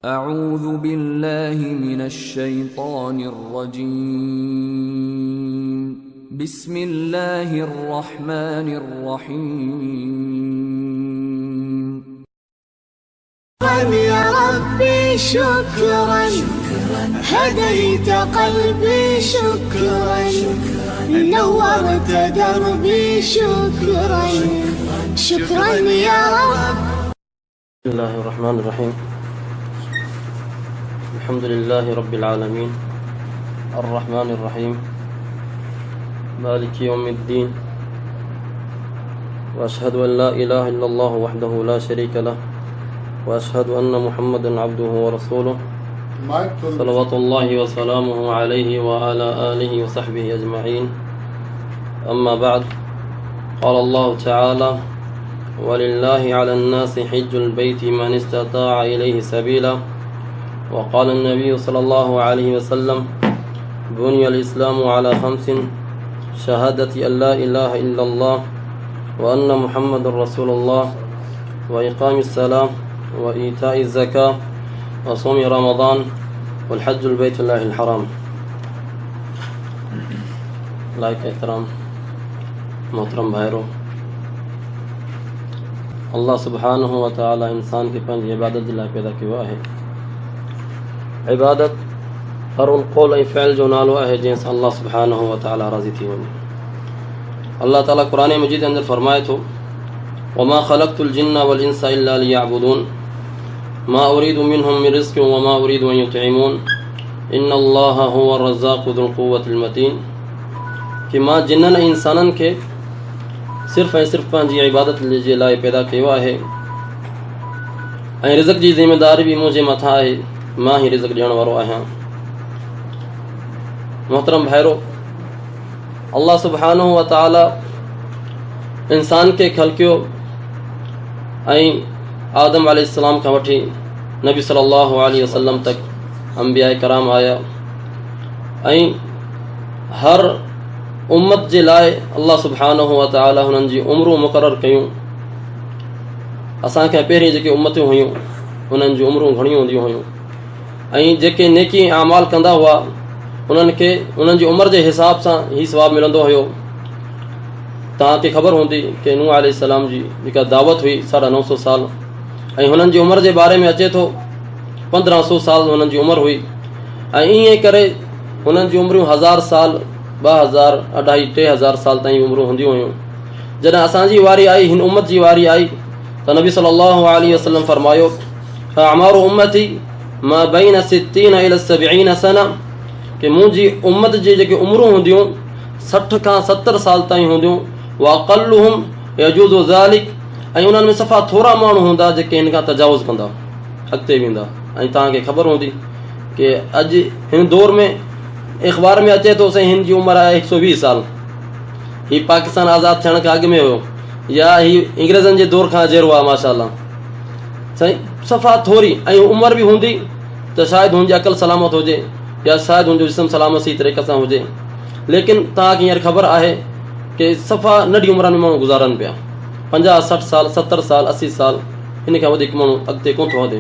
أعوذ بالله من الشيطان الرجيم. بسم الله الرحمن الرحيم. يا ربي شكرا، هديت قلبي شكرا، نورت دربي شكرا، شكرا يا رب. بسم الله الرحمن الرحيم. الحمد لله رب العالمين الرحمن الرحيم مالك يوم الدين، وأشهد أن لا إله إلا الله وحده لا شريك له، وأشهد أن محمدا عبده ورسوله، صلوات الله وسلامه عليه وعلى آله وصحبه أجمعين. أما بعد، قال الله تعالى: ولله على الناس حج البيت من استطاع إليه سبيلا. وقال النبي صلى الله عليه وسلم: بني الإسلام على خمس، شهادة أن لا إله إلا الله وأن محمد رسول الله، وإقام الصلاة، وإيتاء الزكاة، وصوم رمضان، والحج البيت الله الحرام. لائق احترام محترم ڀائرو، الله سبحانه وتعالى انسان کي پنهنجي عبادت جي لاء پيدا ڪيو آهي. عبادت هر ان قول ۽ فعل جو نالو آهي جنهن سان الله سبحانه وتعالى راضي ٿي وڃي. الله تعالى قرآن مجيد اندر فرمائي ٿو: وما خلقت الجن والانس الا ليعبدون، ما اريد منهم من رزق وما اريد ان يطعمون، ان الله هو الرزاق ذو القوة المتين. ڪي مان جنن ۽ انسانن کي صرف ۽ صرف پنهنجي عبادت جي لاء پيدا ڪيو آهي، ۽ رزق جي ذميداري به منهنجي مٿان آهي، مان ئي رزق ڏيڻ وارو آهيان. محترم ڀائرو، الله سبحانه وتعالى انسان کي خلقيو ۽ آدم عليه السلام کان وٺي نبي صلي الله عليه وسلم تڪ انبياء کرام آيا، ۽ هر امت جي لاء الله سبحانه وتعالى هنن جي عمرون مقرر ڪيون. اسان کان پهرين جيڪي امتيون هيون انهن جون عمرون گهڻيون هونديون هيون، ۽ جيڪي نيڪي ۽ اعمال ڪندا هئا انهن کي انهن جي عمر جي حساب سان هي ثواب ملندو هيو. توهان کي خبر هوندي ڪي نوح عليه السلام جي جيڪا دعوت هئي 950 سال، ۽ هنن جي عمر جي باري ۾ اچي ٿو 1500 سال هنن جي عمر هئي، ۽ ائين ڪري هنن جون عمريون 1000 سال، 2000، اڍائي، 3000 سال تائين عمرون هونديون هيون. جڏهن اسان جي واري آئي، هن امت جي واري آئي، ته نبي صلي الله عليه وسلم فرمايو: اعمار امتي ما بين 60 الى 70 سنه، ڪي منهنجي امت جي جيڪي عمرون هونديون 60 کان 70 سال تائين هونديون، واقلهم يجوز ذلك، ۽ انهن ۾ صفا ٿورا ماڻهو هوندا جيڪي هن کان تجاوز ڪندا، اڳتي ويندا. ۽ توهان کي خبر هوندي ڪي اڄ هن دور ۾ اخبار ۾ اچي ٿو سائين هن جي عمر آهي 120 سال، هي پاڪستان آزاد ٿيڻ کان اڳ ۾ هيو يا هي انگريزن جي دور کان جيئرو آهي. ماشاء الله سائين صفا ٿوري ۽ عمر به هوندي ته شايد هن جي عقل سلامت هجي يا شايد هن جو جسم سلامت صحيح طريقي سان هجي، ليڪن توهان کي هينئر خبر آهي ڪي صفا ننڍي عمرن ۾ ماڻهو گذارن پيا 50، 60 سال، 70 سال، 80 سال، ان کان وڌيڪ ماڻهو اڳتي ڪونه ٿو وڌي.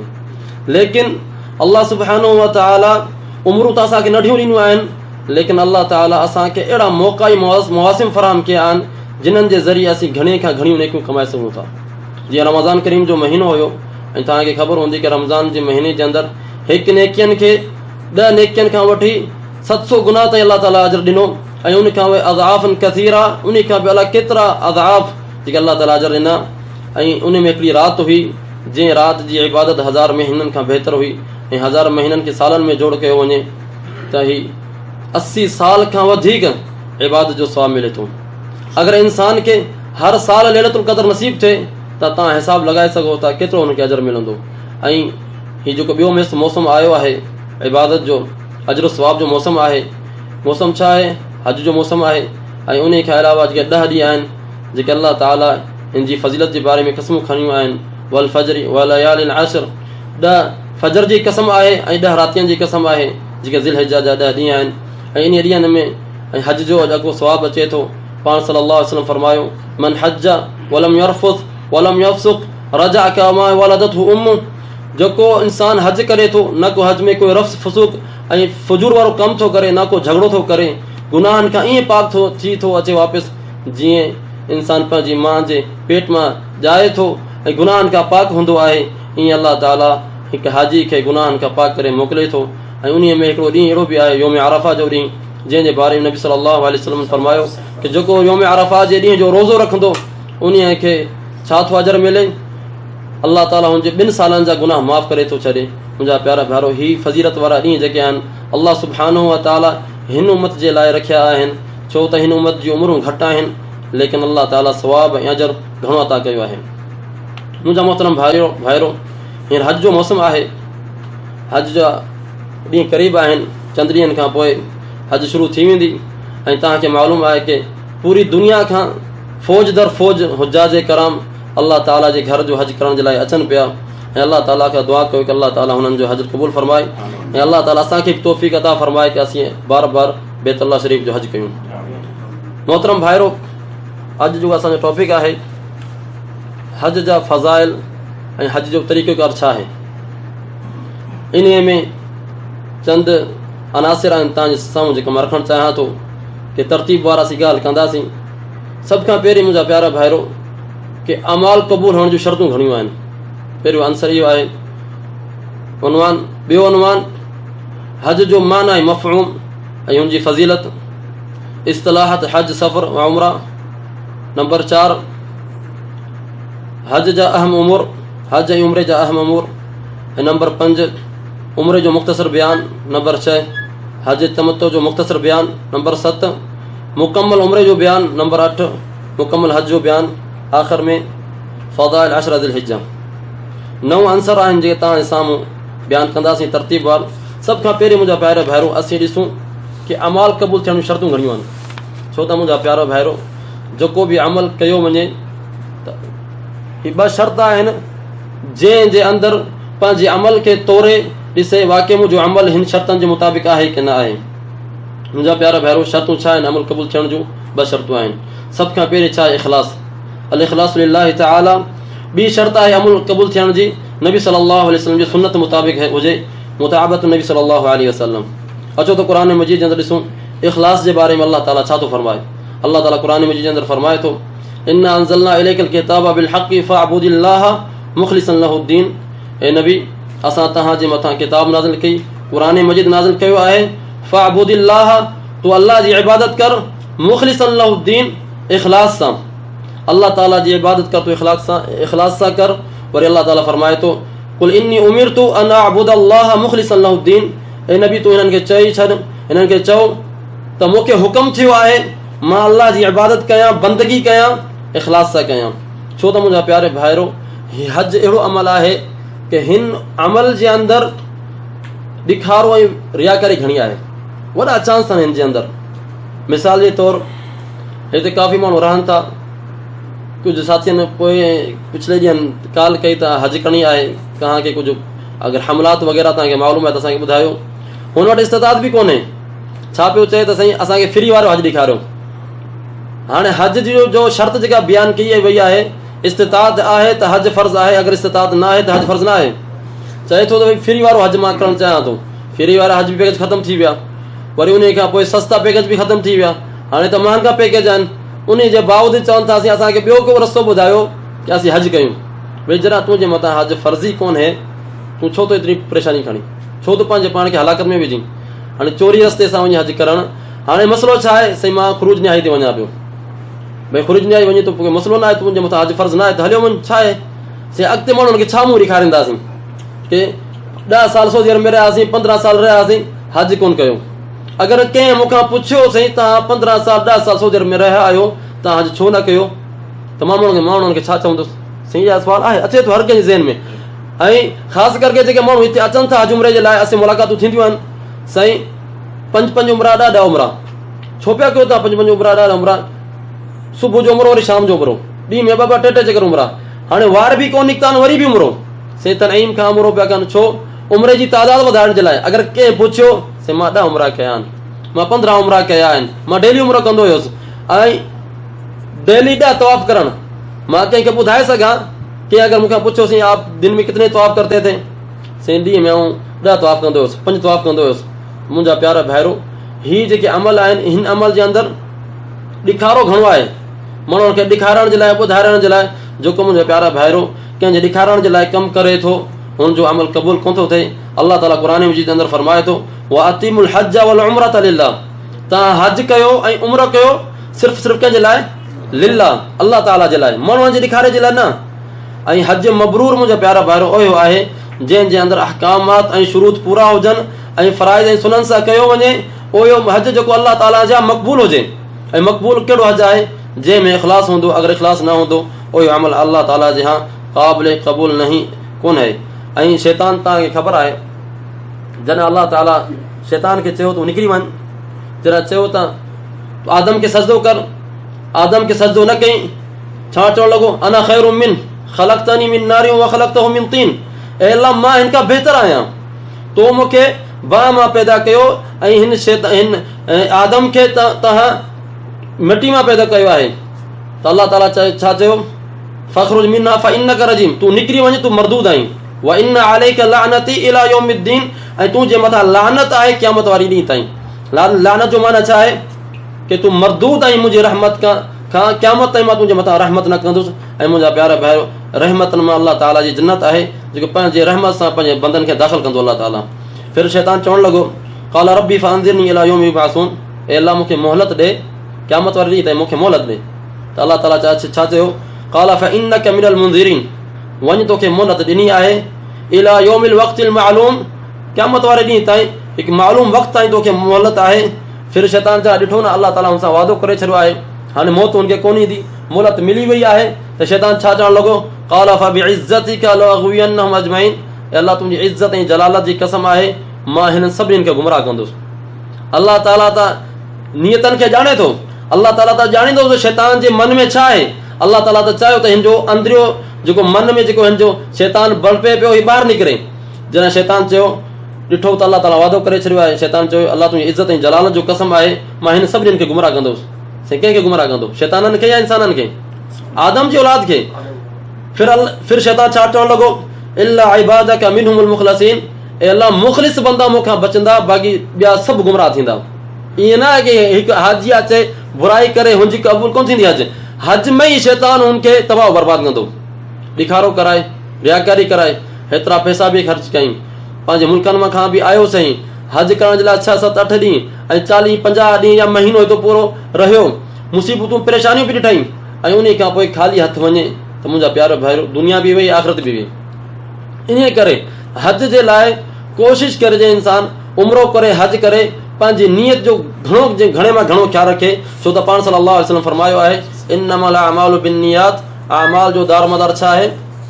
ليڪن الله سبحانه وتعالى عمرون ته اسان کي ننڍيون ڏنيون آهن، ليڪن الله تعالي اسان کي اهڙا موقعا ۽ مواسم فراهم ڪيا آهن جنھن جي ذريعي اسين گهڻي کان گهڻيون نيڪيون ڪمائي سگهون ٿا. جيئن رمضان ڪريم جو مهينو هيو، ۽ توهان کي خبر هوندي ڪه رمضان جي مهيني جي اندر هڪ نيڪين کي 10 نيڪين کان وٺي 700 گنا تائين الله تعالي اجر ڏنو، ۽ ان کان اضعاف ڪثيرا، ان کان به الائي ڪيترا اضعاف جيڪي الله تعالي اجر ڏنا. ۽ ان ۾ هڪڙي رات هئي جنهن رات جي عبادت 1000 مهينن کان بهتر هئي، ۽ 1000 مهينن کي سالن ۾ جوڙ ڪيو وڃي ته هي 80 سال کان وڌيڪ عبادت جو ثواب ملي ٿو. اگر انسان کي هر سال ليلة القدر نصيب ٿئي ته توهان حساب لڳائي سگهو ٿا ڪيترو هن کي اجر ملندو. ۽ هي جيڪو ٻيو موسم آيو آهي عبادت جو، اجر و ثواب جو موسم آهي. موسم ڇا آهي؟ حج جو موسم آهي. ۽ انهي کان علاوه جيڪي 10 ڏينهن آهن جيڪي الله تعالي هن جي فضيلت جي باري ۾ قسمون کڻيون آهن، والفجر وليال العشر، 10 فجر جي قسم آهي ۽ 10 راتين جي قسم آهي جيڪي ذي الحجه جا 10 ڏينهن آهن. ۽ انهي ڏينهن ۾ ۽ حج جو جيڪو ثواب اچي ٿو، پاڻ صلي الله عليه وسلم فرمايو: من حج ولم يرفث ولم يفسق رجع كما ولدته امه. جيڪو انسان حج ڪري ٿو نه ڪو حج ۾ ڪو رفس فسوق ۽ فجور وارو ڪم ٿو ڪري نه ڪو جهڳڙو ٿو ڪري گناهن کان ائين پاڪ ٿو ٿي ٿو اچي واپس جيئن انسان پنهنجي ماء جي پيٽ مان ڄائي ٿو ۽ گناهن کان پاڪ هوندو آهي ائين الله تعالي هڪ حاجي کي گناهن کان پاڪ ڪري موڪلي ٿو ۽ انهي ۾ هڪڙو ڏينهن اهڙو به آهي يوم عرفه جو ڏينهن جنهن جي باري ۾ نبي صلي الله عليه وسلم فرمايو ته جيڪو يوم عرفه جي ڏينهن جو روزو رکندو انهي کي ڇا ٿو اجر ملي؟ الله تعالي هن جي ٻن سالن جا گناهه معاف ڪري ٿو ڇڏي. منهنجا پيارا ڀائرو هي فضيلت وارا ڏينهن جيڪي آهن الله سبحانه وتعالي هن امت جي لاء رکيا آهن ڇو ته هن امت جون عمرون گهٽ آهن ليڪن الله تعالي ثواب ۽ اجر گهڻو عطا ڪيو آهي. منهنجا محترم ڀائرو ڀائرو هينئر حج جو موسم آهي حج جا ڏينهن قريب آهن چند ڏينهن کان پوء حج شروع ٿي ويندي ۽ توهان کي معلوم آهي ڪي پوري دنيا کان فوج در فوج حجاج ڪرام الله تعالي جي گهر جو حج ڪرڻ جي لاء اچن پيا ۽ الله تعالي کان دعا ڪيو ڪي الله تعالي هنن جو حج قبول فرمائي ۽ الله تعالي اسان کي به توفيق عطا فرمائي ڪي اسين بار بار بيت الله شريف جو حج ڪيون. محترم ڀائرو اڄ جو اسان جو ٽاپڪ آهي حج جا فضائل ۽ حج جو طريقو ڪار ڇا آهي. انهي ۾ چند عناصر آهن تان جي سامهون جيڪا مان رکڻ چاهيان ٿو ڪي ترتيب وار اسين ڳالهه ڪنداسين. سڀ کان پهرين منهنجا پيارا ڀائرو ڪي اعمال قبول هئڻ جون شرطون گهڻيون آهن. پهريون عنصر اهو آهي عنوان، ٻيو عنوان حج جو معنی ۽ مفهوم ۽ ان جي فضيلت، اصطلاحات حج سفر و عمره. نمبر 4 حج جا اهم امور، حج ۽ عمري جا اهم امور. ۽ نمبر 5 عمري جو مختصر بيان. نمبر 6 حج تمتع جو مختصر بيان. نمبر 7 مڪمل عمري جو بيان. نمبر 8 مڪمل حج جو بيان. آخر ۾ فضائل عشره ذي الحجه. نو عنصر آهن جيڪي توهان جي سامهون بيان ڪنداسين ترتيب وار. سڀ کان پهرين منهنجا پيارا ڀائرو اسين ڏسون ڪي اعمال قبول ٿيڻ جون شرطون گهڻيون آهن. ڇو ته منهنجا پيارا ڀائرو جيڪو به عمل ڪيو وڃي ته هي ٻه شرط آهن جنهن جي اندر پنهنجي عمل کي توري ڏسي واقعي منهنجو عمل هن شرطن جي مطابق آهي ڪي نه آهي. منهنجا پيارا ڀائرو شرطون ڇا آهن عمل قبول ٿيڻ جون ٻه شرطون آهن. سڀ کان پهرين ڇا آهي اخلاص، الاخلاص لله تعالي. ٻي شرط آهي عمل قبول ٿيڻ جي نبي صلي الله عليه وسلم جي سنت مطابق هجي، متابعت النبي صلي الله عليه وسلم. اچو ته قرآن مجيد جي اندر ڏسون اخلاص جي باري ۾ الله تعالي ڇا ٿو فرمائي. الله تعالي قرآن مجيد جي اندر فرمائي ٿو انا انزلنا اليك الڪتاب بالحق فاعبد الله مخلصا له الدين. اي نبي اسان توهان جي مٿان ڪتاب نازل ڪئي، قرآن مجيد نازل ڪيو آهي، فاعبد الله تون الله جي عبادت ڪر، مخلصا له الدين اخلاص سان الله تعالي جي عبادت ڪر، تون اخلاص سان اخلاص سان ڪر. وري الله تعالي فرمائي ٿو قل اني امرت ان اعبد الله مخلصا له الدين. اي نبي تون هنن کي چئي ڇڏ، هنن کي چئو ته مون کي حڪم ٿيو آهي مان الله جي عبادت ڪيان، بندگي ڪيان، اخلاص سان ڪيان. ڇو ته منهنجا پياري ڀائرو هي حج اهڙو عمل آهي ڪه هن عمل جي اندر ڏکارو ۽ رياڪاري گهڻي آهي، وڏا چانس آهن هن جي اندر. مثال جي طور هتي ڪافي ماڻهو رهن ٿا، ڪجهه ساٿين پوء پڇلي ڏينهن ڪال ڪئي ته حج ڪرڻي آهي، توهان کي ڪجهه اگر حملات وغيره توهان کي معلوم آهي ته اسان کي ٻڌايو. هن وٽ استطاعت به ڪونهي، ڇا پيو چئي ته سائين اسان کي فري وارو حج ڏيکاريو. هاڻي حج جو شرط جيڪا بيان ڪئي وئي آهي، استطاعت آهي ته حج فرض آهي، اگر استطاعت نه آهي ته حج فرض نه آهي. چئي ٿو ته ڀئي فري وارو حج مان ڪرڻ چاهيان ٿو. فري وارا حج به پيڪيج ختم ٿي ويا، وري انهي کان پوء سستا پيڪيج به ختم ٿي ويا، هاڻي ته مهانگا پيڪيج آهن. انهي جي باوجود چون ٿا اسين اسان کي ٻيو ڪو رستو ٻڌايو ڪي اسين حج ڪيون. ڀئي جڏهن تنهنجي مٿان حج فرض ئي ڪونهي تون ڇو ٿو ايتري پريشاني کڻين، ڇو ٿو پنهنجي پاڻ کي هلاڪت ۾ وجهين. هاڻي چوري رستي سان وڃي حج ڪرڻ، هاڻي مسئلو ڇا آهي؟ سائين مان خروج نهائي تي وڃان پيو. ڀئي خروج نهائي وڃين ٿو پوء مسئلو نه آهي، تنهنجي مٿان حج فرض نه آهي ته هليو وڃ، ڇا آهي؟ سائين اڳتي ماڻهن کي ڇا منهن ڏيکارينداسين ڪي 10 سال سعودي عرب ۾ رهياسين، 15 سال رهياسين، حج ڪونه ڪيو. اگر ڪنهن مون کان پڇيو سائين توهان 15 سال 10 سال سعودي عرب ۾ رهيا آهيو توهان حج ڇو نه ڪيو ته مان ماڻهن کي ڇا چوندس؟ سائين اها سوال آهي اچي ٿو هر ڪنهن جي ذهن ۾ ۽ خاص ڪرڪي جيڪي ماڻهو هتي اچن ٿا حج عمري جي لاء اسين ملاقاتون ٿينديون آهن سائين پنج پنج عمرا ڏهه ڏهه عمرا ڇو پيا ڪيو ٿا پنج پنج عمرا ڏهه ڏهه عمرا صبح جو عمرو وري شام جو عمرو ڏينهن ۾ ٻه ٻه ٽي ٽي چڪر عمرا هاڻي وار به ڪونه نڪتا آهن وري به عمرو سائين تنعيم کان عمرو پيا ڪن ڇو عمري جي تعداد وڌائڻ جي لاء اگر ڪنهن پڇيو سائين مان 10 عمرا ڪيا آهن مان 15 عمرا ڪيا آهن مان ڊيلي عمرو ڪندو هيس ۽ ڊيلي 10 طواف ڪرڻ مان ڪنهن کي ٻڌائي سگهان ڪنهن اگر مون کان پڇيو سائين آپ دن ۾ ڪتني طواف ڪرتي ٿي؟ سائين ڏينهن ۾ آئون ڏهه طواف ڪندو هيس، پنج طواف ڪندو هيس. منهنجا پيارا ڀائرو! هي جيڪي عمل آهن، هن عمل جي اندر ڏکارو گهڻو آهي. ماڻهن کي ڏيکارڻ جي لاء، ٻڌائڻ جي لاء، جيڪو منهنجا پيارا ڀائرو ڪنهن جي ڏيکارڻ جي لاء ڪم ڪري ٿو، هن جو عمل قبول ڪونه ٿو ٿئي. الله تعاليٰ قرآن مجيد جي اندر فرمائي ٿو، وَأَتِمُّوا الْحَجَّ وَالْعُمْرَةَ لِلَّهِ توهان حج ڪيو ۽ عمرو ڪيو صرف صرف ڪنهن جي لاء؟ لله، الله تعاليٰ جي لاء، ماڻهن جي ڏيکاري جي لاء نه. ۽ حج مبرور منهنجا پيارا ڀائرو اهو آهي جنهن جي اندر احڪامات ۽ شروط پورا هجن ۽ فرائض ۽ سنن سان ڪيو وڃي، اهو حج جيڪو الله تعاليٰ جا مقبول هجي. ۽ مقبول ڪهڙو حج آهي؟ جنهن ۾ اخلاص هوندو، اگر اخلاص نه هوندو اهو عمل الله تعاليٰ جي هان قابل قبول نهي ڪونهي. ۽ شيطان توهان کي خبر آهي جڏهن الله تعاليٰ شيطان کي چيو تون نڪري وڃ، جڏهن چيو ته آدم کي سجدو ڪر، آدم کي سجدو نه ڪئين، ڇا چوڻ لڳو، انا خير منه خلقتني من نار وخلقته من طين، اي الله مان هن کان بهتر آهيان، تو مون کي باهه مان پيدا ڪيو ۽ هن هن آدم کي توهان مٽي مان پيدا ڪيو آهي. ته الله تعاليٰ ڇا چيو، فاخرج منها فانک رجيم، تون نڪري وڃ تون مردود آهين، وان عليک لعنتي الي يوم الدين، ۽ تنهنجي مٿان لعنت آهي قيامت واري ڏينهن تائين. لعنت جو معنيٰ ڇا آهي؟ ڪي تون مردود آهين منهنجي رحمت کان کان قيامت تائين مان تنهنجي مٿان رحمت نه ڪندس. ۽ منهنجا پيارا ڀائرو، رحمتن مان الله تعاليٰ جي جنت آهي جيڪو پنهنجي رحمت سان پنهنجي بندن کي داخل ڪندو الله تعاليٰ. ڦر شيطان چوڻ لڳو، قال ربي فانظرني الي يوم يبعثون، اي الله مون کي مهلت ڏي قيامت واري ڏينهن تائين مون کي مهلت ڏي. ته الله تعاليٰ ڇا چيو، قال فانک من المنظرين، وڃ توکي مهلت ڏني آهي، الي يوم الوقت المعلوم، قيامت واري ڏينهن تائين هڪ معلوم وقت تائين توکي مهلت آهي. ڦر شيطان جڏهن ڏٺو نه الله تعاليٰ هن سان وعدو ڪري ڇڏيو آهي، هاڻي موت هن کي ڪونه ايندي، مهلت ملي وئي آهي، ته شيطان ڇا چوڻ لڳو، قال فبعزتک لاغوينهم اجمعين، اي الله تنهنجي عزت ۽ جلالت جي قسم آهي مان هنن سڀني کي گمراهه ڪندس. الله تعاليٰ ته نيتن کي ڄاڻي ٿو، الله تعاليٰ ته ڄاڻيندو ته شيطان جي من ۾ ڇا آهي، الله تعاليٰ ته چاهيو ته هن جو اندريو جيڪو من ۾ جيڪو هن جو شيطان بڙپي پيو هي ٻاهر نڪري. جڏهن شيطان چيو، ڏٺو ته الله تعاليٰ وعدو ڪري ڇڏيو آهي، شيطان چيو، الله تنهنجي عزت ۽ جلالت جو قسم آهي، مان هن سڀني کي گمراهه ڪندس. سائين ڪنهن کي گمراهه ڪندو؟ شيطانن کي يا انسانن کي؟ آدم جي اولاد کي. ڦر شيطان ڇا چوڻ لڳو، الا عبادک منهم المخلصين، اي الله مخلص بندا مون کان بچندا، باقي ٻيا سڀ گمراهه ٿيندا. ائين نه آهي ڪي هڪ حاجي اچي برائي ڪري هن جي قبول ڪونه ٿيندي حج. حج ۾ ئي شيطان هن کي تباهه و برباد ڪندو. ڏيکارو ڪرائي، رياڪاري ڪرائي، هيترا پئسا به خرچ ڪيائين. پنهنجي ملڪن مان کان به آيو سهين. حج ڪرڻ جي لاء ڇهه ست اٺ ڏينهن ۽ چاليهه 50 ڏينهن يا مهينو هتو پورو رهيو. مصيبتون پريشانيون به ڏٺائين ۽ انهي کان پوء خالي هٿ وڃي ته منهنجا پيارو ڀائرو دنيا به وئي آخرت به وئي. انهي ڪري حج جي لاء ڪوشش ڪرجي انسان عمرو ڪري حج ڪري پنهنجي نيت جو گهڻو گهڻي مان گهڻو خيال رکي ڇو ته پاڻ صلي الله عليه وسلم فرمايو آهي انما الاعمال بالنيات اعمال جو دارومدار ڇا آهي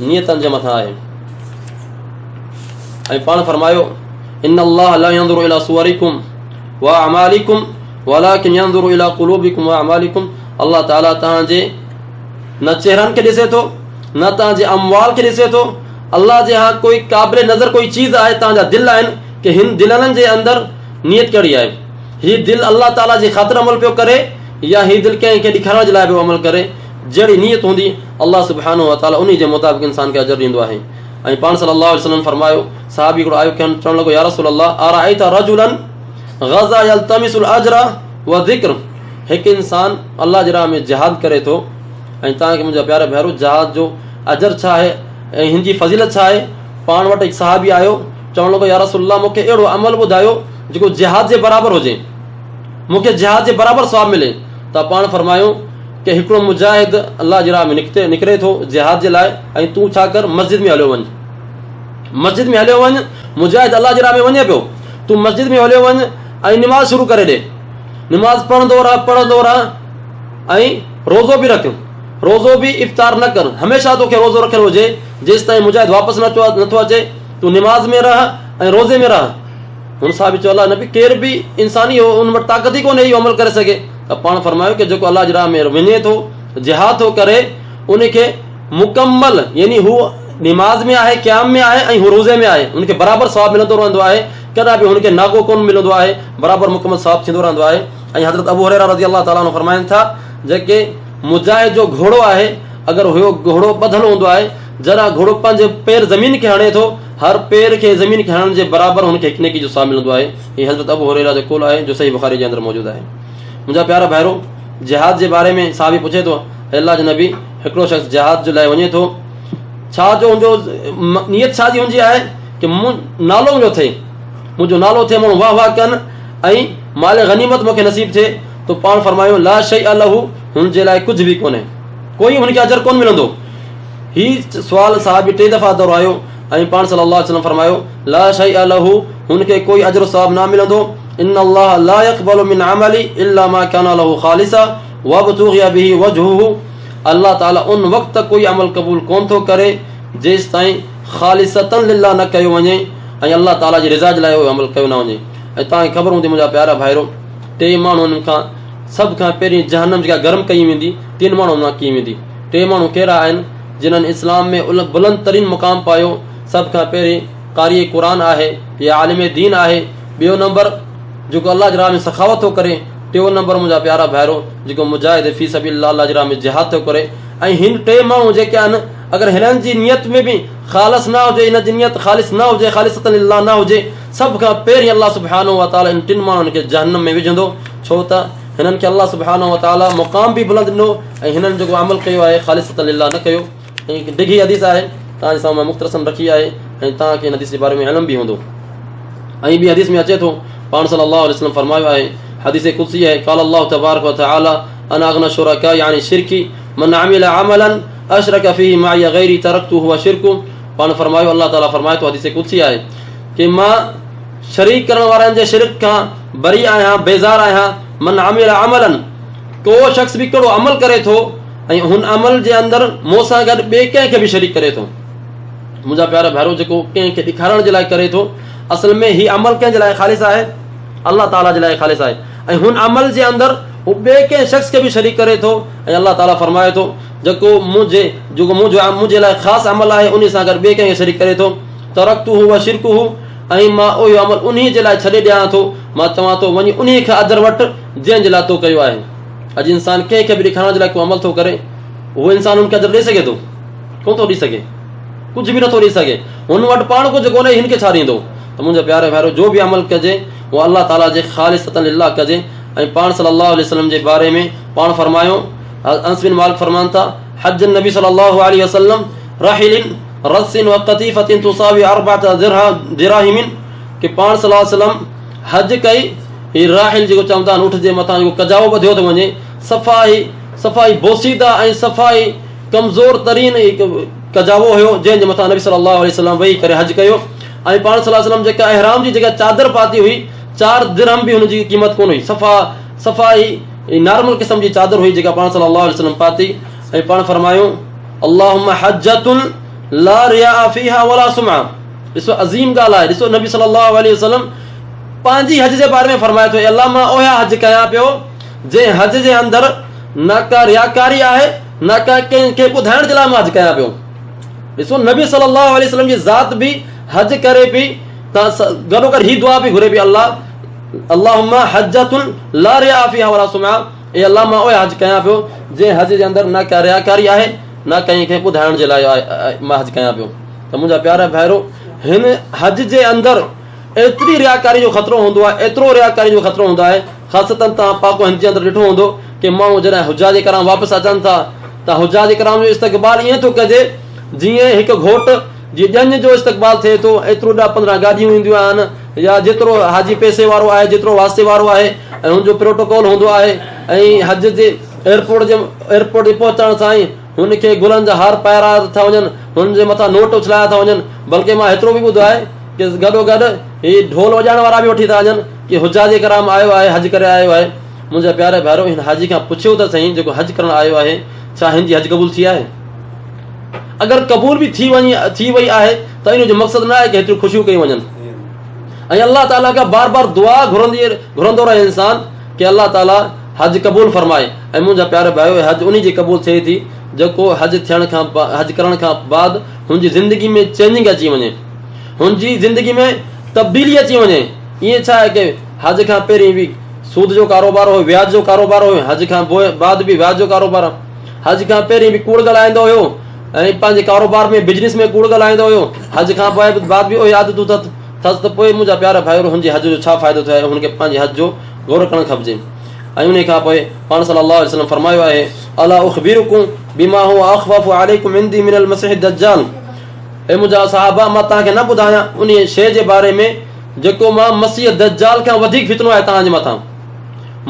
نيتن جي مٿان آهي. ۽ پاڻ فرمايو ان الله لا ينظر الى صوركم واعمالكم ولكن ينظر الى قلوبكم واعمالكم الله تعالي توهان جي نه چهرن کي ڏسي ٿو نه توهان جي اموال کي ڏسي ٿو الله جي ها ڪوئي قابل نظر ڪوئي چيز آهي توهان جا دل آهن ڪي هن دلن جي اندر نيت ڪهڙي آهي هي دل الله تعالي جي خاطر عمل پيو ڪري يا هي دل ڪنهن کي ڏيکارڻ جي لاء پيو عمل ڪري جهڙي نيت هوندي الله سبحانه وتعالي انهي جي مطابق انسان کي اجر ڏيندو آهي ۽ پاڻ صلي الله عليه وسلم فرمايو، صحابي هڪڙو آيو کين چوڻ لڳو، يا رسول الله ارائيت رجلا غزا يلتمس الاجر والذڪر، هڪ انسان الله جي راهه ۾ جهاد ڪري ٿو ۽ توهان کي منهنجا پيارا ڀائرو جهاد جو اجر ڇا آهي ۽ هن جي فضيلت ڇا آهي؟ پاڻ وٽ هڪ صحابي آيو چوڻ لڳو، يا رسول الله مون کي اهڙو عمل ٻڌايو جيڪو جهاد جي برابر هجي، مون کي جهاد جي برابر ثواب ملي ته پاڻ فرمايو، ڪه هڪڙو مجاهد الله جي راهه ۾ نڪتي نڪري ٿو جهاد جي لاء ۽ تون ڇا ڪر مسجد ۾ هليو وڃ مسجد ۾ هليو وڃ مجاهد الله جي راهه ۾ وڃي پيو تون مسجد ۾ هليو وڃ ۽ نماز شروع ڪري ڏي نماز پڙهندو رهه پڙهندو رهه ۽ روزو به رک روزو به افطار نه ڪر هميشه توکي روزو رکيل هجي جيستائين مجاهد واپس نه نٿو اچي تون نماز ۾ رهه ۽ روزي ۾ رهه هن صاحب چيو الله نبي ڪير به انساني هو ان وٽ طاقت ئي ڪونهي اهو عمل ڪري سگهي ته پاڻ فرمايو ڪه جيڪو الله جي راهه ۾ وڃي ٿو جهاد ٿو ڪري ان کي مڪمل يعني هو نماز ۾ آهي قيام ۾ آهي ۽ هو روزي ۾ آهي ان کي برابر ثواب ملندو رهندو آهي ڪڏهن به هن کي ناغو ڪونه ملندو آهي برابر مڪمل ثواب ٿيندو رهندو آهي ۽ حضرت ابو هريره رضي الله تعالٰي عنه فرمائن ٿا جيڪي مجاهد جو گهوڙو آهي اگر هو گهوڙو ٻڌل هوندو آهي جڏهن گهوڙو پنهنجي پير زمين کي هڻي ٿو هر پير کي زمين کي هڻڻ جي برابر هن کي هڪ نيڪي جو ثواب ملندو آهي. هي حضرت ابو هريره جو قول آهي جو صحيح بخاري جي اندر موجود آهي. منهنجا پيارا ڀائرو! جهاد جي باري ۾ صحابي پڇي ٿو، اي الله جي نبي! هڪڙو شخص جهاد جي لاء وڃي ٿو، ڇا جو هن جو نيت ڇا جي هن جي آهي ڪه مون نالو منهنجو ٿئي، منهنجو نالو ٿئي، ماڻهو واهه واهه ڪن ۽ مال غنيمت مون کي نصيب ٿئي ته پاڻ فرمايو لا شيء له هن جي لاء ڪجهه به ڪونهي، ڪوئي هن کي اجر ڪونه ملندو. هي سوال صحابي ٽي دفعا دهرايو ۽ پاڻ صلي الله عليه وسلم فرمايو لا شيء له هن کي ڪوئي اجر ثواب نه ملندو ان الله لا يقبل من عمل الا ما كان له خالصا وابتغي به وجهه الله تعالي ان وقت ڪوئي عمل قبول ڪون ٿو ڪري جيستائين خالصتا لله نه ڪيو وڃي ۽ الله تعالي جي رضا جي لاء اهو عمل ڪيو نه وڃي ۽ توهان کي خبر هوندي منهنجا پيارا ڀائرو ٽي ماڻهن کان سڀ کان پهرين جهنم جيڪا گرم ڪئي ويندي ٽن ماڻهن مان ڪئي ويندي ٽي ماڻهو ڪهڙا آهن جنھن اسلام ۾ بلند ترين مقام پايو، سڀ کان پهرين قاري قرآن آهي يا عالم دين آهي، ٻيو نمبر جيڪو الله جي راهه ۾ سخاوت ٿو ڪري، ٽيون نمبر منهنجا پيارا ڀائرو جيڪو مجاهد في سبيل الله الله جي راهه ۾ جهاد ٿو ڪري ۽ هن ٽي ماڻهو جيڪي آهن اگر هنن جي نيت ۾ به خالص نه هجي هن جي نيت خالص نه هجي خالصتا لله نه هجي سڀ کان پهرين الله سبحانه وتعالي ان ٽن ماڻهن کي جهنم ۾ وجهندو ڇو ته هنن کي الله سبحانه وتعالي مقام به بلند ڏنو ۽ هنن جيڪو عمل ڪيو آهي خالصتا لله نه ڪيو ۽ هڪ ڊگهي حديث آهي توهان جي سامهون مان مختصرا رکي آهي ۽ توهان کي هن حديث جي باري ۾ علم به هوندو ۽ ٻي حديث ۾ اچي ٿو پاڻ صلي الله عليه وسلم فرمايو آهي حديث قدسي آهي قال الله تبارك وتعالى انا اغنى الشركاء عن الشرك من عمل عملا اشرك فيه معي غيري تركته وشركه پاڻ فرمايو الله تعالي فرمائي ٿو حديث قدسي آهي ڪي مان شريڪ ڪرڻ وارن جي شرڪ کان بري آهيان بيزار آهيان من عمل عملا ڪو شخص به ڪهڙو عمل ڪري ٿو ۽ هن عمل جي اندر مون سان گڏ ٻئي ڪنهن کي به شريڪ ڪري ٿو. منهنجا پيارا ڀائرو جيڪو ڪنهن کي ڏيکارڻ جي لاء ڪري ٿو اصل ۾ هي عمل ڪنهن جي لاء خالص آهي؟ الله تعاليٰ جي لاء خالص آهي ۽ هن عمل جي اندر هو ٻئي ڪنهن شخص کي به شريڪ ڪري ٿو ۽ الله تعاليٰ فرمائي ٿو جيڪو منهنجي جيڪو منهنجو منهنجي لاء خاص عمل آهي انهي سان گڏ ٻئي ڪنهن کي شريڪ ڪري ٿو ترڪته وشرڪه ۽ مان اهو عمل انهي جي لاء ڇڏي ڏيان ٿو مان چوان ٿو وڃي انهي کان اجر وٺ جنهن جي لاء تو ڪيو آهي. اڄ انسان ڪنهن کي به ڏيکارڻ جي لاء ڪو عمل ٿو ڪري، اهو انسان هن کي اجر ڏئي سگهي ٿو؟ ڪونه ٿو ڏئي سگهي. ڪجهه به نٿو ڏئي سگهي. هن وٽ پاڻ ڪجهه ڪونهي، هن کي ڇا ڏيندو؟ ته منهنجا پيارا ڀائرو جو به عمل ڪجي، اهو الله تعاليٰ جي خالصتا لله ڪجي ۽ پاڻ صلي الله عليه وسلم جي باري ۾ پاڻ فرمايو، انس بن مالڪ فرمان ٿا، حج النبي صلي الله عليه وسلم رحل رس وقطيفة تساوي اربعة دراهم ڪي پاڻ صلي الله عليه وسلم حج ڪئي، هي راحل جيڪو چوندا آهن اٺ جي مٿان جيڪو ڪجاوو ٻڌيو ٿو وڃي، صفا ئي صفا ئي بوسيده ۽ صفا ئي ڪمزور ترين هڪ ڪجاوو هيو، جنهن جي مٿان نبي صلي الله عليه وسلم ويهي ڪري حج ڪيو ۽ پاڻ صلي الله عليه وسلم جيڪا احرام جي جيڪا چادر پاتي هئي، چار درهم به هن جي قيمت ڪونه هئي، صفا صفا ئي نارمل قسم جي چادر هئي جيڪا پاڻ صلي الله عليه وسلم پاتي ۽ پاڻ فرمايو اللهم حجة لا رياء فيها ولا سمعة. ڏسو عظيم ڳالهه آهي، ڏسو نبي صلي الله عليه وسلم پنهنجي حج جي باري ۾ فرمائي ٿو، اي الله مان اها حج ڪيان پيو جنهن حج جي اندر نه ڪا رياڪاري آهي نه ڪا ڪنهن کي ٻڌائڻ جي لاء مان حج ڪيان پيو. ڏسو نبي صلي الله عليه وسلم جي ذات به حج ڪري پئي ته گڏوگڏ هي دعا به گهري پئي الله اللهم حجة لا رياء فيها ولا سمعة اي الله مان اها حج ڪيان پيو جنهن حج جي اندر نه ڪا رياڪاري آهي نه ڪنهن کي ٻڌائڻ جي لاء مان حج ڪيان پيو. ته منهنجا پيارا ڀائرو هن حج جي اندر ايتري رياڪاري جو خطرو هوندو آهي ايترو رياڪاري جو خطرو هوندو آهي خاصتاً توهان پاڪ و هند جي اندر ڏٺو هوندو ڪي ماڻهو جڏهن حجاج ڪرام واپس اچن ٿا ته حجاج ڪرام جو استقبال ائين ٿو ڪجي جيئن هڪ گهوٽ جي ڄڃ جو استقبال ٿئي ٿو ايترو ڏهه پندرهن گاڏيون اينديون آهن يا جيترو حاجي پئسي وارو آهي جيترو واسطي وارو آهي ۽ هن جو پروٽوڪول هوندو آهي ۽ حج جي ايئرپورٽ جي ايئرپورٽ تي پهچڻ سان ئي هن کي گلن جا هار پارايا ٿا وڃن، هن جي مٿان نوٽ اڇلايا ٿا وڃن، بلڪه مان هيترو به ٻڌو آهي ڪه گڏوگڏ هي ڍول وڄائڻ وارا به وٺي ٿا وڃن ڪه حجاج ڪرام آيو آهي، حج ڪري آيو آهي. منهنجا پيارا ڀائرو هن حاجي کان پڇيو ته سهي جيڪو حج ڪرڻ آيو آهي ڇا هن جي حج قبول ٿي آهي؟ اگر قبول به ٿي وڃي ٿي وئي آهي ته ان جو مقصد نه آهي ڪه هيتريون خوشيون ڪيون وڃن ۽ الله تعالي کان بار بار دعا گهرندي گهرندو رهي انسان ڪه الله تعالي حج قبول فرمائي ۽ منهنجا پيارا ڀائيو حج انهي جي قبول ٿئي ٿي جيڪو حج ٿيڻ کان حج ڪرڻ کان بعد هن جي زندگي ۾ چينجنگ اچي وڃي هن جي زندگي ۾ تبديلي اچي وڃي ائين ڇا آهي ڪه حج کان پهرين به سود جو ڪاروبار هو وياج جو ڪاروبار هو حج کان بعد به وياج جو ڪاروبار حج کان پهرين به ڪوڙ ڳالهائيندو هيو ۽ پنهنجي ڪاروبار ۾ بزنس ۾ ڪوڙ ڳالهائيندو هيو، حج کان پوء بعد به اهي عادتون اٿس ته پوء منهنجا پيارا ڀائرو هن جي حج جو ڇا فائدو ٿيو آهي، هن کي پنهنجي حج جو غور ڪرڻ کپجي. ۽ انهي کان پوء پاڻ صلي الله عليه وسلم فرمايو آهي، الا اخبرڪم بما هو اخوف عليڪم عندي من المسيح الدجال، اي منهنجا صحابه مان توهان کي نه ٻڌايان انهي شيء جي باري ۾ جيڪو مان مسيح دجال کان وڌيڪ فتنو آهي توهان جي مٿان.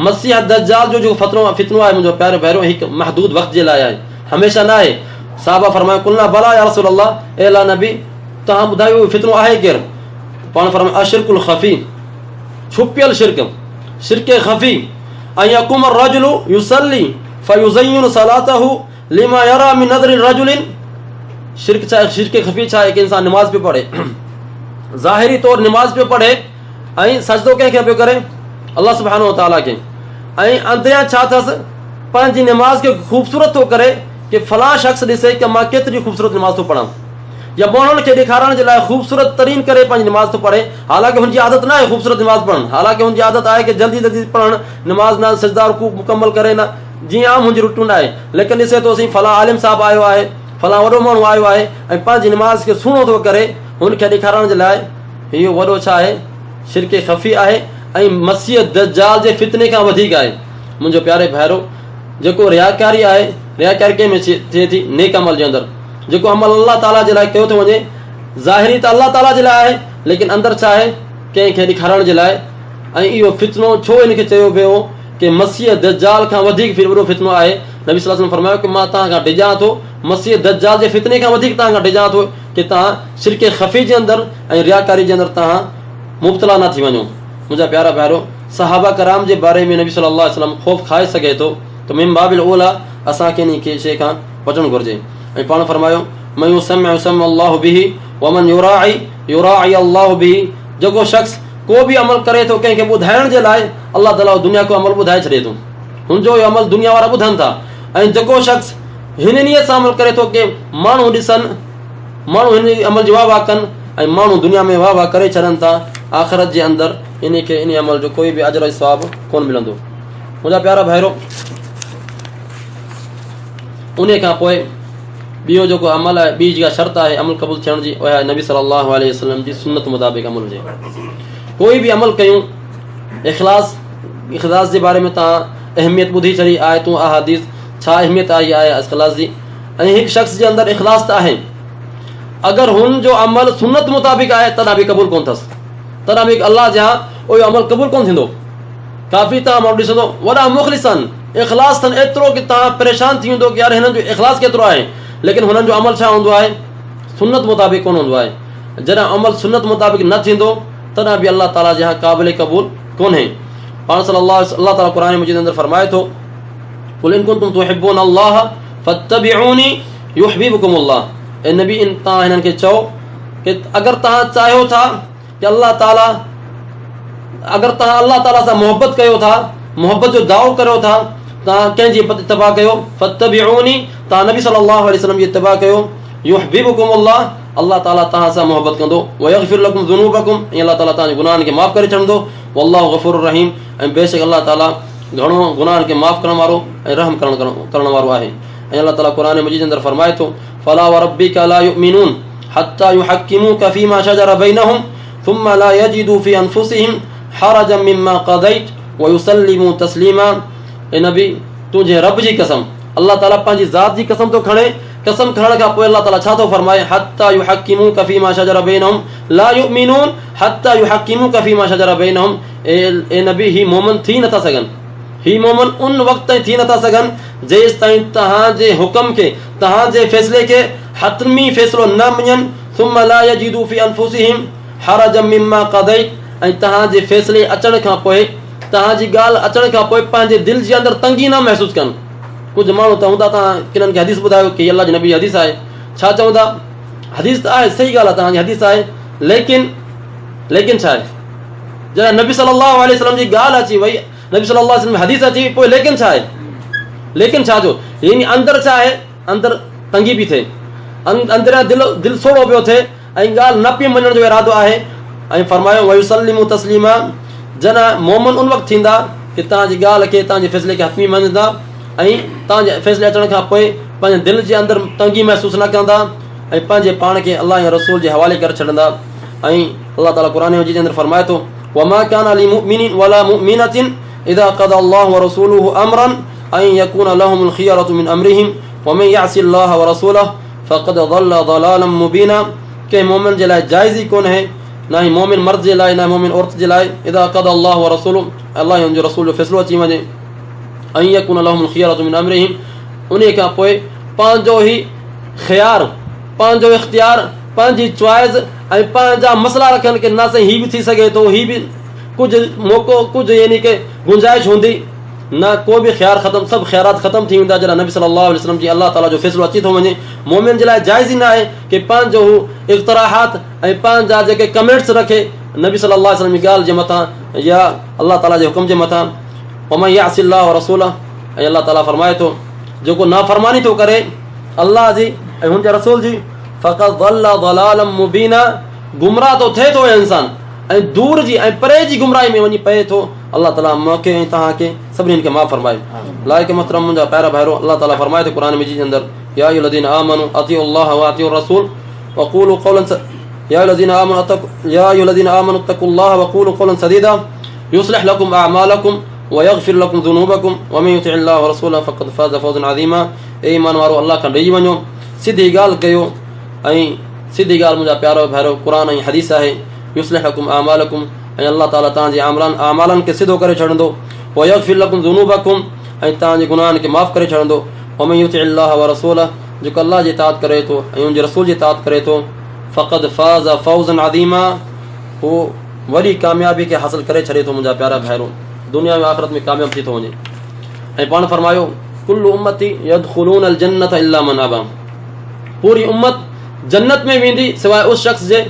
مسيح دجال جو جيڪو فتنو فتنو آهي منهنجو پيارو ڀائرو هڪ محدود وقت جي لاء آهي هميشه نه آهي. صحابه فرمايو قلنا بليٰ يا رسول الله اي الله نبي توهان ٻڌايو اهو فتنو آهي ڪير؟ پاڻ فرمايو الشرڪ الخفي ڇپيل شرڪ شرڪ خفي ان يقوم الرجل يصلي فيزين صلاته لما يرى من نظر الرجل شرڪ ڇا شرڪ خفي ڇا آهي ڪه انسان نماز پيو پڙهي ظاهري طور نماز پيو پڙهي ۽ سجدو ڪنهن کي پيو ڪري الله سبحانه وتعاليٰ کي ۽ اندريان ڇا اٿس پنهنجي نماز کي خوبصورت ٿو ڪري ڪي فلان شخص ڏسي ته مان ڪيتري خوبصورت نماز ٿو پڙهان يا ماڻهن کي ڏيکارڻ جي لاء خوبصورت ترين ڪري پنهنجي نماز ٿو پڙهي حالانڪه هن جي عادت نه آهي خوبصورت نماز پڙهڻ حالانڪه هن جي عادت آهي ڪي جلدي جلدي پڙهڻ نماز نه سجدا رڪوع مڪمل ڪري نه جيئن عام هن جي روٽين آهي ليڪن ڏسي ٿو سائين فلان عالم صاحب آيو آهي فلان وڏو ماڻهو آيو آهي ۽ پنهنجي نماز کي سهڻو ٿو ڪري هن کي ڏيکارڻ جي لاء اهو وڏو ڇا آهي؟ شرڪ خفي آهي ۽ مسيح دجال جي فتني کان وڌيڪ آهي. منهنجو پياري ڀائرو! جيڪو رياڪاري آهي، رياڪاري ڪنهن ۾ ٿئي ٿي؟ نيڪ عمل جي اندر. جيڪو عمل الله تعاليٰ جي لاء ڪيو ٿو وڃي، ظاهري ته الله تعاليٰ جي لاء آهي، ليڪن اندر ڇا آهي؟ ڪنهن کي ڏيکارڻ جي لاء. ۽ اهو فتنو ڇو ان کي چيو ويو ڪه مسيح دجال کان وڌيڪ وڏو فتنو آهي؟ نبي صلي الله عليه وسلم فرمايو ڪه مان توهان کان ڊڄان ٿو، مسيح دجال جي فتني کان وڌيڪ توهان کان ڊڄان ٿو. ڪي توهان شرڪ خفي جي اندر ۽ رياڪاري جي اندر توهان مبتلا نه ٿي وڃو. منهنجا پيارا ڀائرو! صحابه ڪرام جي باري ۾ نبي صلي الله عليه وسلم خوف کائي سگهي ٿو ته من باب الاوليٰ اسان کي انهي شيء کان بچڻ گهرجي ۽ پاڻ فرمايو، من يسمع يسمع الله به ومن يراعي يراعي الله به جيڪو شخص ڪو به عمل ڪري ٿو ڪنهن کي ٻڌائڻ جي لاء الله تعاليٰ دنيا کي عمل ٻڌائي ڇڏي ٿو هن جو اهو عمل دنيا وارا ٻڌن ٿا ۽ جيڪو شخص هن نيت سان عمل ڪري ٿو ڪي ماڻهو ڏسن، ماڻهو هن عمل جي واهه واهه ڪن ۽ ماڻهو دنيا ۾ واهه واهه ڪري ڇڏن ٿا، آخرت جي اندر انهي کي انهي عمل جو ڪوئي به اجر ۽ ثواب ڪونه ملندو. منهنجا پيارا ڀائرو! انهي کان پوء ٻيو جيڪو عمل آهي، ٻي جيڪا شرط آهي عمل قبول ٿيڻ جي اها آهي نبي صلي الله عليه وسلم جي سنت مطابق عمل هجي. ڪوئي به عمل ڪيون اخلاص اخلاص جي باري ۾ توهان اهميت ٻڌي ڇڏي آيتون احاديث ڇا اهميت آئي آهي اخلاص جي ۽ هڪ شخص جي اندر اخلاص ته آهي اگر هن جو عمل سنت مطابق آهي تڏهن به قبول ڪون ٿس تڏهن به الله جي هان اهو عمل قبول ڪون ٿيندو ڪافي تان ماڻهو ڏسندو وڏا مخلص آهن اخلاص اٿن ايترو ڪي تان پريشان ٿي ويندو ڪي يار هنن جو اخلاص ڪيترو آهي ليڪن هنن جو عمل ڇا هوندو آهي سنت مطابق ڪون هوندو آهي جڏهن عمل سنت مطابق نه ٿيندو تڏهن به الله تعالي جي هان قابل قبول ڪونهي پاڻ صلي الله الله تعالي قرآن مجيد اندر فرمائي ٿو قل ان ڪنتم تحبون الله فاتبعوني يحببكم الله اي نبي ان تان هنن کي چئو ڪي اگر توهان چاهيو ٿا ڪي الله تعالي اگر توهان الله تعالي سان محبت ڪيو ٿا محبت جو دعوو ڪريو ٿا توهان ڪنهن جي اتباع ڪيو فاتبعوني توهان نبي صلي الله عليه وسلم جي اتباع ڪيو يحببكم الله الله تعالي توهان سان محبت ڪندو ويغفر لكم ذنوبكم ۽ الله تعالي توهان جي گناهن کي معاف ڪري ڇڏندو والله غفور رحيم ۽ بيشڪ الله تعالي گهڻو گناهن کي معاف ڪرڻ وارو ۽ رحم ڪرڻ وارو آهي ۽ الله تعالي قرآن مجيد اندر فرمائي ٿو فلا وربك لا يؤمنون حتى يحكموك فيما شجر بينهم ثم لا يجدوا في انفسهم حرجا مما قضيت ويسلموا تسليما اي نبي تنهنجي رب جي قسم الله تعالي پنهنجي ذات جي قسم ٿو کڻي قسم کڻڻ کان پوء الله تعالي ڇا ٿو فرمائي حتى يحكموك فيما شجر بينهم لا يؤمنون حتى يحكموك فيما شجر بينهم اي نبي هي مؤمن ٿي نٿا سگهن هي مؤمن ان وقت تائين ٿي نٿا سگهن جيستائين توهان جي حڪم کي توهان جي فيصلي کي حتمي فيصلو نه مڃن ثم لا يجدوا في انفسهم حرجا مما قضيت ۽ توهان جي فيصلي اچڻ کان پوء توهان جي ڳالهه اچڻ کان پوء پنهنجي دل جي اندر تنگي نه محسوس ڪن ڪجهه ماڻهو ته هوندا توهان ڪنن کي حديث ٻڌايو ڪي الله جي نبي جي حديث آهي ڇا چوندا حديث ته آهي صحيح ڳالهه آهي توهان جي حديث آهي ليڪن ليڪن ڇا آهي جڏهن نبي صلي الله عليه وسلم جي ڳالهه اچي وئي نبي صلي الله عليه وسلم حديث اچي وئي پوء ليڪن ڇا آهي ليڪن ڇا جو يعني اندر ڇا آهي اندر تنگي پي ٿئي اندر دل دل سوڙهو پيو ٿئي ۽ ڳالهه نه پي مڃڻ جو ارادو آهي ۽ فرمايو ويسلموا تسليما جڏهن مومن ان وقت ٿيندا ڪي توهان جي ڳالهه کي توهان جي فيصلي کي حتمي مڃندا ۽ توهان جي فيصلي اچڻ کان پوء پنهنجي دل جي اندر تنگي محسوس نه ڪندا ۽ پنهنجي پاڻ کي الله ۽ رسول جي حوالي ڪري ڇڏندا ۽ الله تعالي قرآن مجيد جي اندر فرمائي ٿو وما كان لمؤمن ولا مؤمنة اذا قضى الله ورسوله امرا ان يكون لهم الخيرة من امرهم ومن يعص الله ورسوله فقد ضل ضلالا مبينا ڪنهن مؤمن جي لاء جائز ئي ڪونهي نه ئي مؤمن مرد جي لاء نه مؤمن عورت جي لاء اذا قضى الله ورسوله الله ۽ ان جو رسول جو فيصلو اچي وڃي ان يڪون لهم الخيرة من امرهم انهي کان پوء پنهنجو هي خيار پنهنجو اختيار پنهنجي چوائس ۽ پنهنجا مسئلا رکن ڪي نه سائين هي به ٿي سگهي ٿو هي به ڪجهه موقعو ڪجهه يعني ڪي گنجائش هوندي نه ڪو به خيار ختم سڀ خيارات ختم ٿي ويندا جڏهن نبي صلي الله عليه وسلم جي الله تعالي جو فيصلو اچي ٿو وڃي مؤمن جي لاء جائز ئي نه آهي ڪي پنهنجو هو اقتراحات ۽ پنهنجا جيڪي ڪمينٽس رکي نبي صلي الله عليه وسلم جي ڳالهه جي مٿان يا الله تعالي جي حڪم جي مٿان ومن يعص الله ورسوله ۽ الله تعالي فرمائي ٿو جيڪو نافرماني ٿو ڪري الله جي ۽ هن جي رسول جي فقد ضل ضلالا مبينا گمراهه ٿو ٿئي ٿو انسان ۽ دور جي ۽ پري جي گمراهي ۾ وڃي پئي ٿو الله تعالي مون کي ۽ توهان کي سڀني کي معاف فرمائي لائق محترم منهنجا پيارا ڀائرو الله تعالي فرمائي ٿو قرآن مجيد جي اندر يا ايها الذين آمنوا اطيعوا الله واطيعوا الرسول وقولوا قولا س... يا ايها الذين آمنوا اتقوا يا ايها الذين آمنوا اتقوا الله وقولوا قولا سديدا يصلح لكم اعمالكم ويغفر لكم ذنوبكم ومن يطع الله ورسوله فقد فاز فوزا عظيما اي ايمان وارو الله کان ڊڄي وڃو سڌي ڳالهه ڪيو ۽ سڌي ڳالهه منهنجا پيارو ڀائرو قرآن ۽ حديث آهي يصلح لكم اعمالكم ۽ الله تعالي توهان جي اعمالن کي سڌو ڪري ڇڏندو ويغفر لكم ذنوبكم ۽ توهان جي گناهن کي معاف ڪري ڇڏندو ومن يطع الله ورسوله جيڪو الله جي اطاعت ڪري ٿو ۽ ان جي رسول جي اطاعت ڪري ٿو فقد فاز فوزا عظيما هو وڏي ڪاميابي کي حاصل ڪري ڇڏي ٿو منهنجا پيارا ڀائرو دنيا ۾ آخرت ۾ ڪامياب ٿي ٿو وڃي ۽ پاڻ فرمايو ڪل امتي يدخلون الجنت الا من ابا پوري امت جنت ۾ ويندي سواء اس شخص جي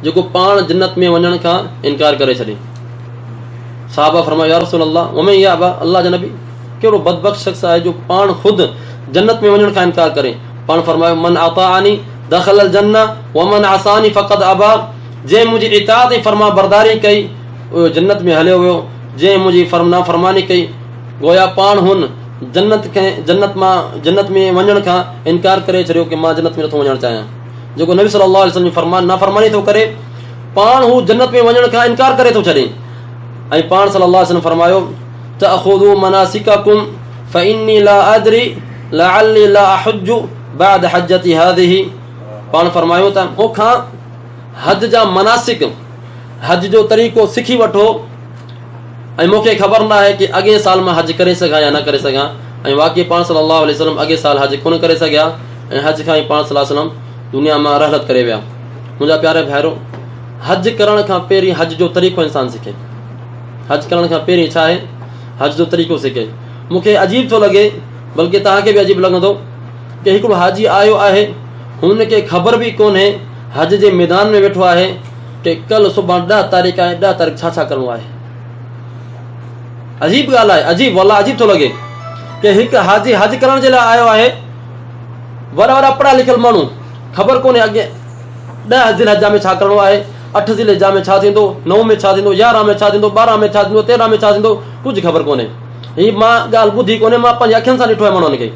جيڪو پاڻ جنت ۾ وڃڻ کان انڪار ڪري ڇڏي صحابه فرمايو يا رسول الله ومن يابا الله جا نبي ڪهڙو بدبخت شخص آهي جو پاڻ خود جنت ۾ وڃڻ کان انڪار ڪري پاڻ فرمايو من اطاعني دخل الجنه ومن عصاني فقد ابا جنهن منهنجي اطاعت ۽ فرمانبرداري ڪئي اهو جنت ۾ هليو ويو جنهن منهنجي نافرماني ڪئي گويا پاڻ هن جنت کي جنت مان جنت ۾ وڃڻ کان انڪار ڪري ڇڏيو ڪي مان جنت ۾ نٿو وڃڻ چاهيان جيڪو نبي صلي الله عليه وسلم جي فرمان نافرماني ٿو ڪري پاڻ هو جنت ۾ وڃڻ کان انڪار ڪري ٿو ڇڏي ۽ پاڻ صلي الله عليه وسلم فرمايو تأخذوا مناسككم فإني لا أدري لعلي لا أحج بعد حجتي هذه پاڻ فرمايو ته مون کان حج جا مناسڪ، حج جو طريقو، سکي وٺو ۽ مون کي خبر نه آهي ڪي اڳئين سال مان حج ڪري سگهان يا نه ڪري سگهان ۽ واقعي پاڻ صلي الله عليه وسلم اڳئين سال حج ڪونه ڪري سگهيا ۽ حج کان ئي پاڻ صلي الله عليه وسلم دنيا مان رحلت ڪري ويا. منهنجا پيارا ڀائرو! حج ڪرڻ کان پهرين حج جو طريقو انسان سکي. حج ڪرڻ کان پهرين ڇا آهي؟ حج جو طريقو سکي. مون کي عجيب ٿو لڳي بلڪه توهان کي به عجيب لڳندو ڪي هڪڙو حاجي آيو آهي هن کي خبر به ڪونهي حج جي ميدان ۾ ويٺو آهي ڪي ڪل سڀاڻ ڏهه تاريخ آهي ڏهه تاريخ ڇا ڇا ڪرڻو آهي عجيب ڳالهه آهي عجيب والله عجيب ٿو لڳي ڪي هڪ حاجي حج ڪرڻ جي لاء آيو آهي وڏا وڏا پڙهيا لکيل ماڻهو خبر ڪونهي اڳي ڏهه ذي الحجه ۾ ڇا ڪرڻو آهي اٺ ذي الحجه ۾ ڇا ٿيندو نو ۾ ڇا ٿيندو يارهن ۾ ڇا ٿيندو ٻارهن ۾ ڇا ٿيندو تيرهن ۾ ڇا ٿيندو ڪجهه خبر ڪونهي هي مان ڳالهه ٻڌي ڪونهي مان پنهنجي اکين سان ڏٺو آهي ماڻهن کي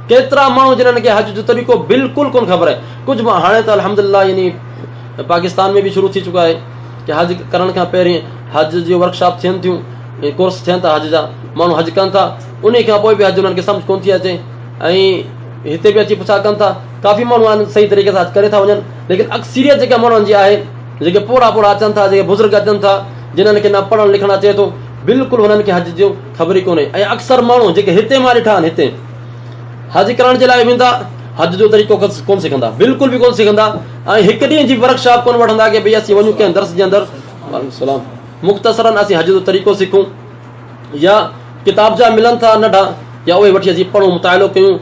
ڪيترا ماڻهو جنھن کي حج جو طريقو بلڪل ڪون خبر آهي ڪجهه مان هاڻي ته الحمدلله يعني پاڪستان ۾ به شروع ٿي چڪو آهي ڪي حج ڪرڻ کان پهرين حج جون ورڪشاپ ٿين ٿيون ڪورس ٿين ٿا حج جا ماڻهو حج ڪن ٿا ان کان پوء به حج انهن کي سمجھ ڪون ٿي اچي ۽ هتي به اچي پڇا ڪن ٿا ڪافي ماڻهو آهن صحيح طريقي سان حج ڪري ٿا وڃن ليڪن اڪثريت جيڪا ماڻهن جي آهي جيڪي پوڙها پوڙها اچن ٿا جيڪي بزرگ اچن ٿا جنھن کي نه پڙهڻ لکڻ اچي ٿو بلڪل هنن کي حج جو خبر ئي ڪونهي ۽ اڪثر ماڻهو جيڪي هتي مان ڏٺا آهن هتي حج ڪرڻ جي لاء ويندا حج جو طريقو ڪون سکندا بلڪل به ڪون سکندا ۽ هڪ ڏينهن جي ورڪشاپ ڪون وٺندا ڪي ڀئي اسين وڃون ڪنهن درس جي اندر وعليڪم السلام مختصرا اسين حج جو طريقو سکون يا ڪتاب جا ملن ٿا ننڍا يا اهي وٺي اسين پڙهون مطالعو ڪيون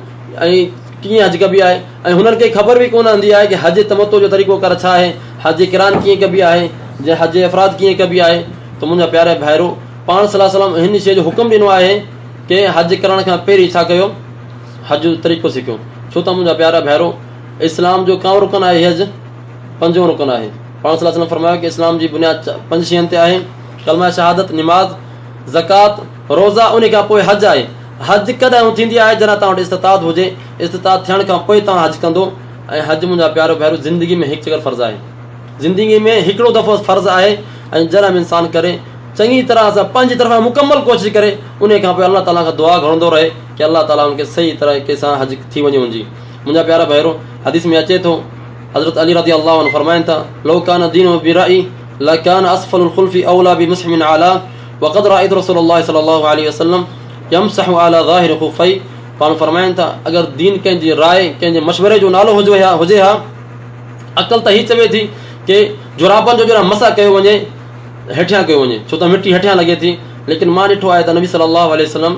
۽ ڪيئن حج ڪبي آهي ۽ هنن کي خبر به ڪونه هوندي آهي ڪي حج تمتع جو طريقو ڪار ڇا آهي حج قران ڪيئن ڪبي آهي جي حج افراد ڪيئن ڪبي آهي ته منهنجا پيارا ڀائرو پاڻ صلي الله عليه وسلم هن شيء جو حڪم ڏنو آهي ڪي حج ڪرڻ کان پهرين ڇا ڪيو حج جو طريقو سکيو ڇو ته منهنجا پيارا ڀائرو اسلام جو ڪائون رڪن آهي حج پنجون رڪن آهي پاڻ صلي الله عليه وسلم فرمايو ڪي اسلام جي بنياد پنج شين تي آهي ڪلمه شهادت نماز زڪوات روزا ان کان پوء حج آهي. حج ڪڏهن ٿيندي آهي جڏهن توهان وٽ استطاعت هجي، استطاعت ٿيڻ کان پوء توهان حج ڪندو ۽ حج منهنجا پيارو ڀائرو زندگي ۾ هڪ چڪر فرض آهي. زندگي ۾ هڪڙو دفعو فرض آهي ۽ جڏهن به انسان ڪري چڱي طرح سان پنهنجي طرفان مڪمل ڪوشش ڪري انهي کان پوء الله تعالي کان دعا گهرندو رهي ڪي الله تعالي ان کي صحيح طريقي سان حج ٿي وڃي ان جي. منهنجا پيارا ڀائرو حديث ۾ اچي ٿو حضرت علي رضي الله عنه فرمائن ٿا لو ڪان الدين برأي لڪان اسفل الخلف اولى بمسح من اعلاه وقد رأيت رسول الله صلي الله عليه وسلم يمسح على ظاهر خفيه پاڻ فرمائن ٿا اگر دين ڪنهن جي راء ڪنهن جي مشوري جو نالو هجي ها هجي ها عقل ته هي چوي ٿي ڪي جرابن جو جڏهن مسح ڪيو وڃي هيٺيان ڪيو وڃي ڇو ته مٽي هيٺيان لڳي ٿي ليڪن مان ڏٺو آهي ته نبي صلي الله عليه وسلم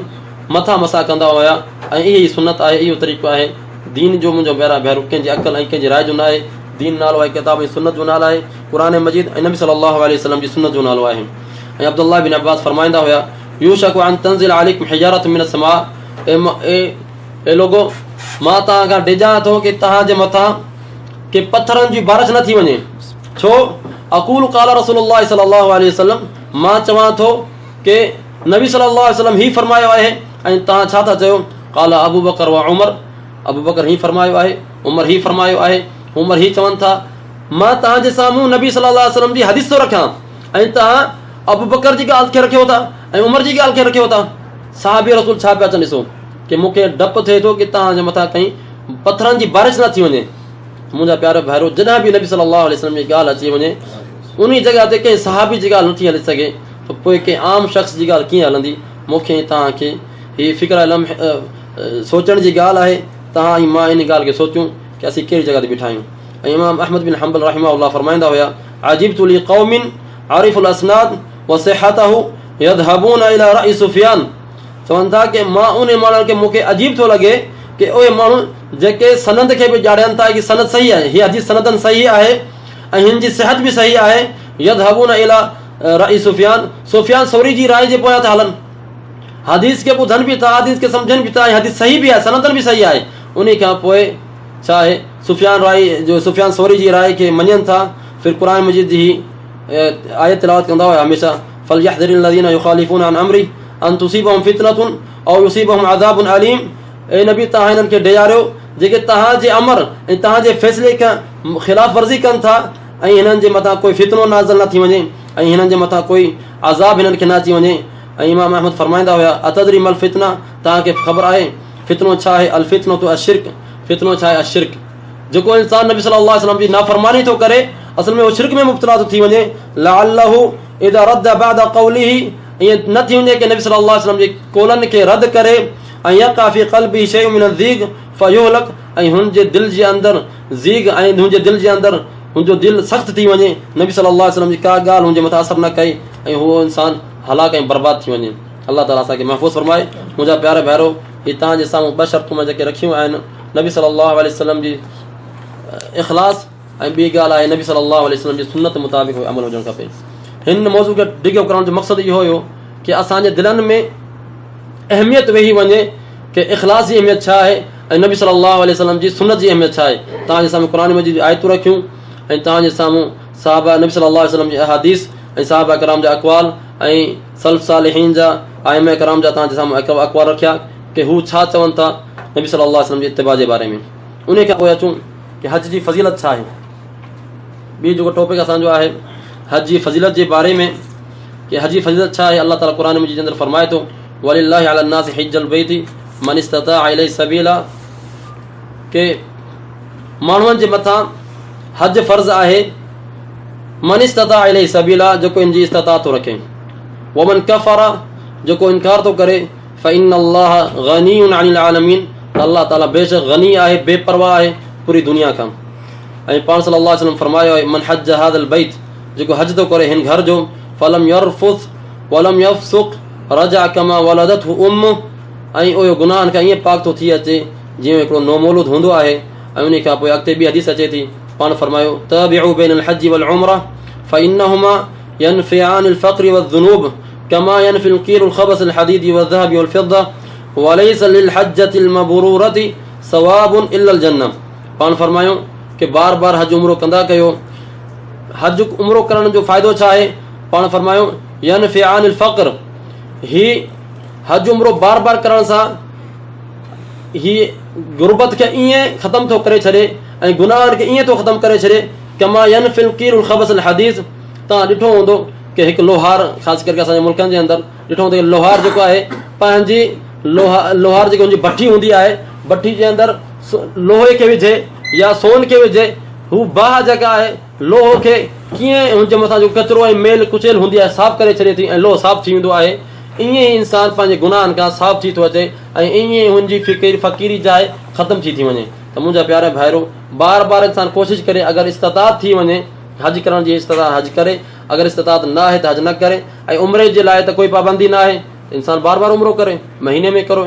مٿان مسح ڪندا هيا ۽ اهي ئي سنت آهي اهو طريقو آهي دين جو منهنجو پيارا ڀيرو ڪنهن جي عقل ۽ ڪنهن جي راء جو نه آهي دين نالو آهي ڪتاب ۽ سنت جو نالو آهي قرآن مجيد ۽ نبي صلي الله عليه وسلم جي سنت جو نالو آهي ۽ عبدالله بن عباس فرمائندا هيا يوشڪ ان تنزل عليڪم حجارة من السماء اي اي اي لوگو مان توهان کان ڊڄان ٿو ڪي توهان جي مٿان ڪي پٿرن جي بارش نه ٿي وڃي ڇو اقول قال رسول الله صلي الله عليه وسلم مان چوان ٿو ڪي نبي صلي الله عليه وسلم هي فرمايو آهي ۽ توهان ڇا ٿا چئو قال ابو بڪر و عمر ابو بڪر هي فرمايو آهي عمر هي فرمايو آهي عمر هي چون ٿا مان توهان جي سامهون نبي صلي الله عليه وسلم جي حديث ٿو رکان ۽ توهان ابوبڪر جي ڳالهه کي رکيو ٿا ۽ عمر جي ڳالهه کي رکيو ٿا. صحابي رسول ڇا پيا چون ڏسو ڪي مون کي ڊپ ٿئي ٿو ڪي توهان جي مٿان ڪئين پٿرن جي بارش نه ٿي وڃي. منهنجا پيارا ڀائرو جڏهن به نبي صلي الله عليه وسلم جي ڳالهه اچي وڃي انهي جڳهه تي ڪنهن صحابي جي ڳالهه نٿي هلي سگهي ته پوء ڪنهن عام شخص جي ڳالهه ڪيئن هلندي. مون کي ۽ توهان کي هي فڪر سوچڻ جي ڳالهه آهي. توهان ۽ مان انهي ڳالهه کي سوچون ڪي اسين ڪهڙي جڳهه تي بيٺا آهيون. ۽ امام احمد بن حنبل رحمه الله فرمائيندا هيا عجبت لقوم عرفوا الاسناد وصحته يذهبون الى راي سفيان چون ٿا ڪي مان انهي ماڻهن کي مون کي عجيب ٿو لڳي ڪي اهي ماڻهو جيڪي سند کي به ڄاڻين ٿا ڪي سند صحيح آهي هي حديث سندن صحيح آهي ۽ هن جي صحت به صحيح آهي يذهبون الى راي سفيان سفيان ثوري جي راء جي پويان ٿا هلن حديث کي ٻڌن به ٿا حديث کي سمجهن به ٿا ۽ حديث صحيح به آهي سندن به صحيح آهي انهي کان پوء ڇا آهي سفيان راء جو سفيان ثوري جي راء کي مڃين ٿا پھر قرآن مجيد جي هي آيت تلاوت ڪندا هيا هميشه فليحذر الذين يخالفون عن امره ان تصيبهم فتنه او يصيبهم عذاب اليم اي نبي توهان هنن کي ڊيڄاريو جيڪي توهان جي امر ۽ توهان جي فيصلي کان خلاف ورزي ڪن ٿا ۽ هنن جي مٿان ڪوئي فتنو نازل نه ٿي وڃي ۽ هنن جي مٿان ڪوئي عذاب هنن کي نه اچي وڃي ۽ امام احمد فرمائيندا هيا اتدري ما الفتنه توهان کي خبر آهي فتنو ڇا آهي الفتنه الشرڪ فتنو ڇا آهي الشرڪ جيڪو انسان نبي صلي الله عليه وسلم جي نافرماني ٿو ڪري اصل ۾ هو شرڪ ۾ مبتلا ٿو ٿي وڃي لعله اذا رد بعد قوله ائين نه ٿي وڃي ڪي نبي صلي الله عليه وسلم جي قولن کي رد ڪري ۽ يقع في قلبه شيء من الضيق فيهلك ۽ هن جي دل جي اندر ضيق ۽ هن جي دل جي اندر هن جو دل سخت ٿي وڃي نبي صلي الله عليه وسلم جي ڪا ڳالهه هن جي مٿان اثر نه ڪئي ۽ هو انسان هلاڪ ۽ برباد ٿي وڃي الله تعالي اسان کي محفوظ فرمائي منهنجا پيارا ڀائرو هي توهان جي سامهون ٻه شرطون مان جيڪي رکيون آهن نبي صلي الله عليه وسلم جي اخلاص ۽ ٻي ڳالهه آهي نبي صلي الله عليه وسلم جي سنت مطابق عمل هجڻ کپي هن موضوع کي ڊگهو ڪرڻ جو مقصد اهو هيو ڪي اسان جي دلن ۾ اهميت ويهي وڃي ڪي اخلاص جي اهميت ڇا آهي ۽ نبي صلي الله عليه وسلم جي سنت جي اهميت ڇا آهي توهان جي سامهون قرآن مجيد جي آيتون رکيون ۽ توهان جي سامهون صحابه نبي صلي الله عليه وسلم جي احاديث ۽ صحابه ڪرام جا اقوال ۽ سلف صالحين جا ائمه ڪرام جا توهان جي سامهون اقوال رکيا ڪي هو ڇا چون ٿا نبي صلي الله عليه وسلم جي اتباع جي باري ۾ انهي کان پوء اچون ڪي حج جي فضيلت ڇا آهي ٻي جيڪو ٽاپڪ اسان جو آهي حج جي فضيلت جي باري ۾ ڪي حج جي فضيلت ڇا آهي الله تعالي قرآن مجيد جي اندر فرمائي ٿو ولله على الناس حج البيت من استطاع اليه سبيلا ڪي ماڻهن جي مٿان حج فرض آهي من استطاع اليه سبيلا جيڪو ان جي استطاعت ٿو رکي ومن ڪفر جيڪو انڪار ٿو ڪري فان الله غني عن العالمين ته الله تعالي بيشڪ غني آهي بي پرواهه آهي پوري دنيا کان ۽ پاڻ صلي الله عليه وسلم فرمايو آهي من حج هذا البيت جيڪو حج ٿو ڪري هن گهر جو فلم يرفث ولم يفسق رجع كما ولدته امه ۽ اهو گناهن کان ائين پاڪ ٿو ٿي اچي جيئن هڪڙو نومولود هوندو آهي ۽ انهي کان پوء اڳتي ٻي حديث اچي ٿي پاڻ فرمايو تابعوا بين الحج والعمره فانهما ينفعان الفقر والذنوب كما ينفي القير الخبث الحديد والذهب والفضه وليس للحجه المبروره ثواب الا الجنه پاڻ فرمايو ڪي بار بار حج عمرو ڪندا ڪيو حج عمرو ڪرڻ جو فائدو ڇا آهي پاڻ فرمايو ينفعان الفقر هي حج عمرو بار بار ڪرڻ سان هي غربت کي ائين ختم ٿو ڪري ڇڏي ۽ گناهن کي ائين ٿو ختم ڪري ڇڏي ڪما ينفي الڪير الخبث الحديث توهان ڏٺو هوندو ڪي هڪ لوهار خاص ڪري اسان جي ملڪن جي اندر ڏٺو هوندو ڪي لوهار جيڪو آهي پنهنجي لوهار جيڪي هن جي بٺي هوندي آهي بٺي جي اندر لوهي کي وجهي يا سون کي وجهي هو باهه جيڪا آهي لوهه کي ڪيئن هن جي مٿان جيڪو ڪچرو ۽ ميل ڪچيل هوندي آهي صاف ڪري ڇڏي ٿي ۽ لوهه صاف ٿي ويندو آهي ائين ئي انسان پنهنجي گناهن کان صاف ٿي ٿو اچي ۽ ائين ئي هن جي فقير فقيري جاء ختم ٿي ٿي وڃي ته منهنجا پيارا ڀائرو بار بار انسان ڪوشش ڪري اگر استطاعت ٿي وڃي حج ڪرڻ جي استطاعت حج ڪري اگر استطاعت نه آهي ته حج نه ڪري ۽ عمري جي لاء ته ڪوئي پابندي نه آهي انسان بار بار عمرو ڪري مهيني ۾ ڪرو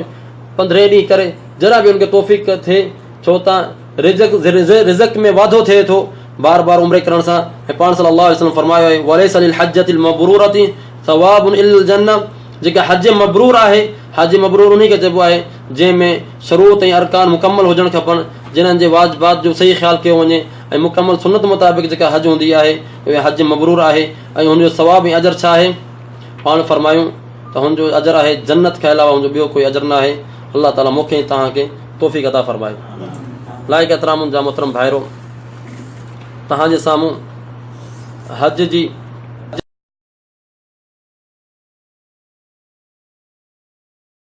پندرهين ڏينهن ڪري جڏهن به ان کي توفيق ٿئي ڇو ته رزق رزق ۾ واڌو ٿئي ٿو بار بار عمري ڪرڻ سان ۽ پاڻ صلي الله عليه وسلم فرمايو آهي وليس للحجة المبرورة ثواب الا الجنة جيڪا حج مبرور آهي حج مبرور انهي کي چئبو آهي جنهن ۾ شروط ۽ ارڪان مڪمل هجڻ کپن جنھن جي واجبات جو صحيح خيال ڪيو وڃي ۽ مڪمل سنت مطابق جيڪا حج هوندي آهي اها حج مبرور آهي ۽ هن جو ثواب ۽ اجر ڇا آهي پاڻ فرمايون ته هن جو اجر آهي جنت کان علاوه هن جو ٻيو ڪوئي اجر نه آهي الله تعالي مون کي ۽ توهان کي توفيق عطا فرمائي لائق احترام منهنجا محترم ڀائرو توهان جي سامهون حج جي